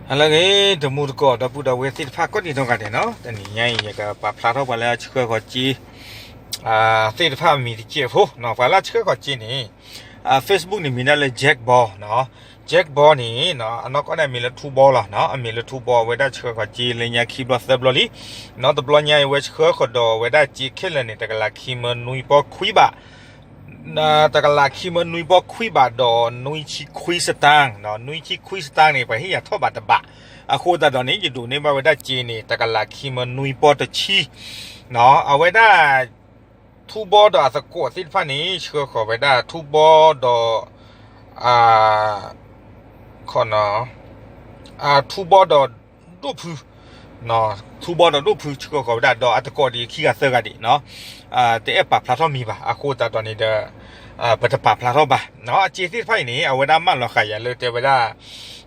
ဟါလၢအဂ့ၤ တမူတကိး ဒီပုၢ်ဒီဝဲၢ်သ့ၣ်တဖၣ်ကိးဒံးနီၢ်ဂၤဒဲးနီၤ, တနံၤညါအံၤ ယကပာ်ဖျါထီၣ်ပှၤလၢအဆှၢဃီၤစ့ သ့ၣ်တဖၣ်အမံၤတစဲးဖိနီၤ, ပှၤလၢအဆှၢဃီၤစ့န့ၣ် Facebook န့ၣ်မံၤဒၣ်လၢ Jack Ball နီၤ, Jack Ball န့ၣ် အနီၢ်ကီၢ်န့ၣ်အမံၤလၢထူဘီလီၤ, အမံၤလၤထူဘီ အဝဲဒၣ်ဆှၢဃီၤစ့လၢညါခံဘျီသၢဘျီလံ, တဘျီညါအံၤဝဲဆှၢဃီၤဒီးအဝဲဒၣ်စ့ခဲလၢာ်န့ၣ် တကလးခံမၢနွံပီခွံဘး တကလးခံမၢနွံပီခွံဘးဒီးနွံဆံခွံစတၢၣ်, နွံဆံခွံစတၢၣ်န့ၣ် ပှၤဟ့ၣ်ယၤထီၣ်ဘးတဘး, အဃိသတးဒီးန့ၣ် ယဒိးန့ၢ်ဘၣ်ဝဲဒၣ်စ့န့ၣ် တကလးခံမၢနွံပီတဆံ, အဝဲဒၣ် ထူဘီဒီးအသကိးသ့ၣ်တဖၣ်န့ၣ် ဆှၢဃီၤဝဲဒၣ်ထူဘီဒီး ထူဘီဒီးဒိၣ်ဖု ထူဘီဒီးဒိၣ်ဖုဆှၢဃီၤဝဲဒၣ် ဒီးအသကိးဒံးခံဂၤသၢဂၤဒံးနီၤ, တအဲၣ်ပာ်ဖျါထီၣ်မံၤဘၣ်, အဃိသတးဒီးန့ၣ်ဒီး ပတပာ်ဖျါထီၣ်ဘၣ်နီၤ, အစ့သ့ၣ်တဖၣ်အံၤန့ၣ် အဝဲဒၣ်မၢလီၤဃာ်ယၤလၢတဲဝဲဒၣ်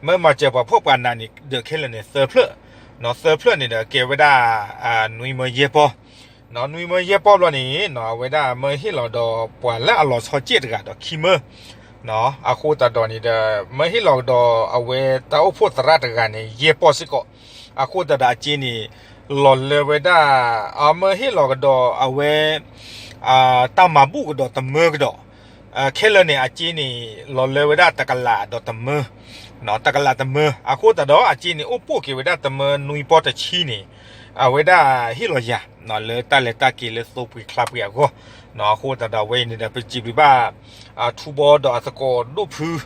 မၢမၤစၢၤပှၤဖှီၣ်ပှၤနးန့ၣ်ဒီးခဲလၢာ်န့ၣ်သၢဖျၢၣ်, သၢဖျၢၣ်န့ၣ်ဒီးကဲဝဲဒၣ် နွံမၢယဲၢ်ပီ နွံမၢယဲၢ်ပီဘျီန့ၣ် အဝဲဒၣ်မၢဟ့ၣ်လီၤဒီးပှၤလၢအလီၤဆီစ့ၣ်တဂၤဒီးခံမၢ, အဃိသတးဒီးန့ၣ်ဒီး မၢဟ့ၣ်လီၤကဒီးအဝဲတၢ်အိၣ်ဖှိၣ်သရၣ်တဂၤန့ၣ် ယဲၢ်ပီစ့ၢ်ကီး, အဃိသတးဒီးအစ့န့ၣ် လီၤလၢဝဲဒၣ် အမၢဟ့ၣ်လီၤကဒီးအဝဲ တၢ်မၤဘူၣ်ကဒီးတမၢကဒီး, ခဲလၢာ်န့ၣ် အစ့န့ၣ် လီၤလၢဝဲဒၣ်တကလးဒီးတမၢ, တကလးတမၢ, အဃိသတးဒီးအစ့န့ၣ် အိၣ်ပိာ်က့ၤဝဲဒၣ်တမၢနွံပီတဆံန့ၣ် အဝဲဒၣ်ဟ့ၣ်လီၤယၤ လၢတၢ်လဲၤတၢ်က့ၤလၢသိပှ့ၤချါပှ့ၤအဂီၢ်, အဃိသတးဒီးအဝဲအံၤန့ၣ်ဒီး ပစံးဘျုးဘၣ် ထူဘီဒီးအသကိးဒိၣ်ဖု ဒီး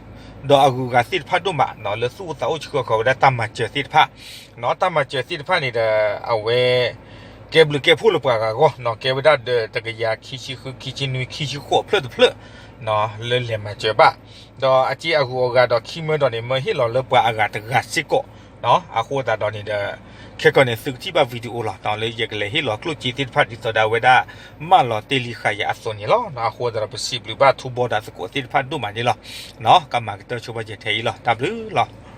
အဂုၤအဂၤသ့ၣ်တဖၣ်ဒိၣ်မး လၢသူၣ်အိၣ်သးအိၣ်ဆှၢဃီၤဝဲဒၣ်တၢ်မၤစၢၤသ့ၣ်တဖၣ်, တၢ်မၤစၢၤသ့ၣ်တဖၣ်န့ၣ်ဒီး အဝဲ ကဲဘျုးကဲဖှိၣ်လၢပှၤဂၤအဂီၢ်, ကဲဝဲဒၣ်ဒီးတကယၤခံဆံဃု ခံဆံနွံ ခံဆံဃိးဖျၢၣ်တဖျၢၣ် လၢလဲၤမၤစၢၤဘၣ်, ဒီးအစ့အဂုၤအဂၤဒီးခံမၢဒီးန့ၣ် မၢဟ့ၣ်လီၤလၢပှၤအဂၤတဂၤစ့ၢ်ကီး, အဃိသတးဒီးန့ၣ်ဒီး ခဲကီၢ်န့ၣ် သုကထံၣ်ဘၣ် video လီၤ လၢယကလဲၤဟ့ၣ်လီၤကျိၣ်စ့သ့ၣ်တဖၣ်ဒ်သိးဒီးအဝဲဒၣ် မၢလီၤတ့ၢ်လံဃာ်ယၤအသိးန့ၣ်လီၤ, အဃိသတးဒီးပစံးဘျုးဘၣ်ထူဘီဒီးအသကိးသ့ၣ်တဖၣ်ဒိၣ်မးန့ၣ်လီၤ, ကမၤကတၢၢ်ဆိပာ်စၢၤထဲအံၤလီၤ, တၢ်ဘျုးလီၤ.